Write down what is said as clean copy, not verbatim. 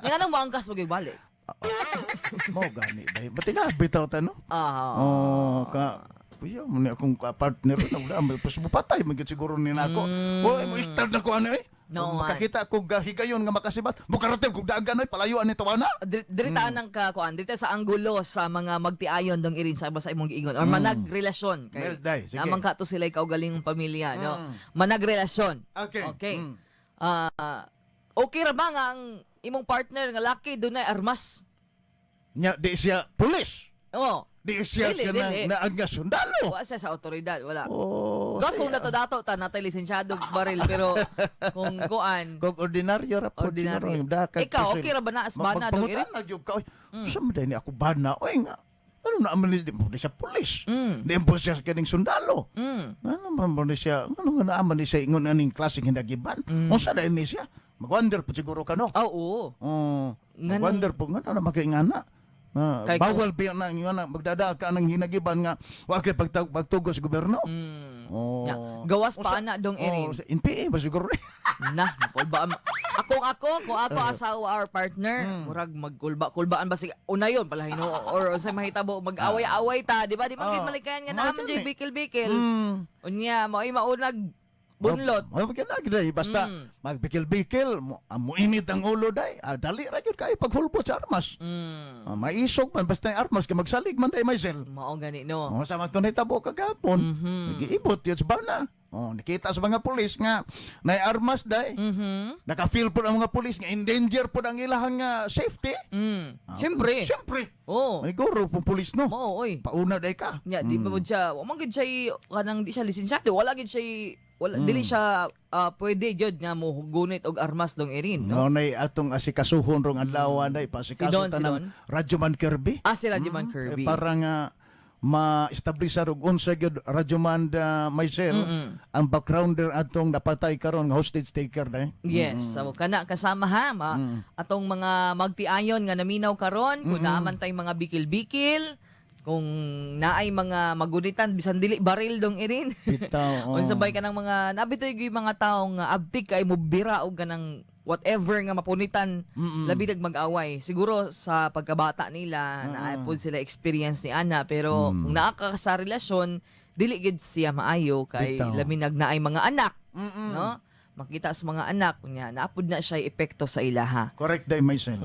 Nga nang moangkas mo balik. Mo gani dai. Ba't bitaw ta, no? Ah. Oh, ka Kuya, mo ni akong partner na wala mo pas patay man gyud siguro ni nako. Oh, mo iktar na ko ano eh. No, Kung man. makakita ko higayon nga makasibat, mukarating kog dagan oy, palayuan ni tawana. Diri ta nang ka kuan, diri ta sa anggulo sa mga magtiayon dong irin sa sa imong giingon or managrelasyon kay Yes, day, sige. Namang ka to sila kaugalingong pamilya, no? Managrelasyon. Okay. Ah, okay ra ba nga ang imong partner nga laki dunay armas? Nya di siya pulis. Oo. Di siya Dili, kanang dili. naag nga sundalo. Wa siya sa otoridad, wala. Oh, Gas kung siya. dato-dato ta natay lisensyado og baril, pero kung kuan Kung ordinaryo ra po Ordinaryo. siguro, dakag Ikaw, pusil. okay ra ba na as bana dong irin? Magpangutana gyud ka, oy. Sa man ni ako bana, oy nga. Ano na man ni, di mo siya pulis. Di mo siya kaning sundalo. Ano man mo ni siya, ano nga naaman ni siya ingon aning klaseng hinagiban? Unsa dahil ni siya? Mag-wonder po siguro ka, no? Ah, oo. Oh, Nganong- mag-wonder po nga na makaingana. Ah, Kay bawal ba na nga na magdada ka ng hinagiban nga wa kay pagtugo sa gobyerno? Oh. Nya, gawas pa Unsa- ana dong irin. Oh, sa NPA ba siguro ni? Na, makulba. Akong ako, kung ako asawa or partner, murag magkulba, kulbaan ba sige una yon pala hino or unsay mahitabo mag-away-away ta, di ba? Di ba Oh. oh. malikayan nga Mao naman gani. jay bikil-bikil. Unya, mao'y maunag bunlot. Oh, oh, basta magbikil-bikil, mo, muinit ang ulo day. Ah, dali ra gyud kayo paghulbot sa armas. Ah, maisog man basta yung armas kay magsalig man day Maisel. Mao gani, no. Oh, sama to nahitabo kagapon. Nagiibot yun sa bana. Oh, nakita sa mga pulis nga nay armas day. Naka-feel po ang mga pulis nga in danger po ang ilahang nga safety. Ah, Siyempre. Siyempre. Oh. May guro pong pulis, no. Mao oy. Pauna day ka. Nya, di ba mo siya, wa man gid siya kanang di siya lisensyado, wala gid siya, wala dili siya pwede jud nga mo gunit og armas dong irin, no? No, nay atong asikasuhon rong adlaw day pasikaso Si Don, si tanang Don. Radyoman Kirby. Ah, si Radyoman Kirby. Eh, para nga ma-establish og unsa gyud, Radyoman Maisel, ang backgrounder atong napatay karon nga hostage taker day. Yes, so kana kasama ha ma, atong mga magtiayon nga naminaw karon kung naaman tay mga bikil-bikil, kung naay mga magunitan bisan dili baril dong irin. Bitaw. Oh. Unsa bay kanang mga nabitoy gyud mga tawo nga abtik kay mo bira og kanang whatever nga mapunitan, labi nag mag-away. Siguro sa pagkabata nila naa pod sila experience ni ana, pero kung naa ka sa relasyon dili gid siya maayo kay Bitaw. labi nag naay mga anak, no? Makita sa mga anak niya naapod na siya epekto sa ilaha. Correct day, Maisel.